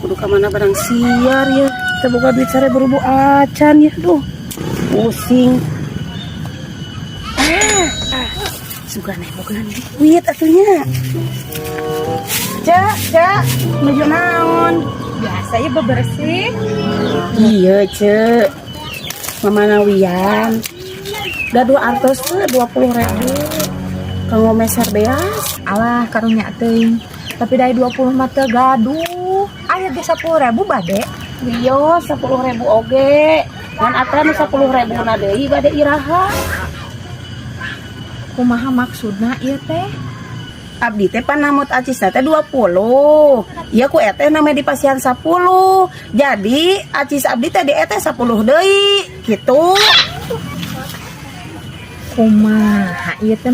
Kudu ka mana barang siar ya. Kita boga duit 1000 ribu acan ya. Duh, pusing. Ah, ah. Sugan boga duit atuh nya. Cek, cek, nuju naon? Biasa ya bebersih. Iya, Cek. Mamanawian. Gaduh artos teh 20 ribu. Kanggo meser beas. Alah, karunya teuing. Tapi dari 20 mah teu gaduh. Aya ge 10 ribu bade. Wios 10 ribu oge. Ngan atuh nu 10 ribu na deui bade iraha? Kumaha maksudna ieu teh? Abdi teh pan namut acisna teh 20. Ieu ku eteh namanya di pasihan 10. Jadi acis abdi teh di eteh 10 deui. Gitu. Kumaha ieu teh?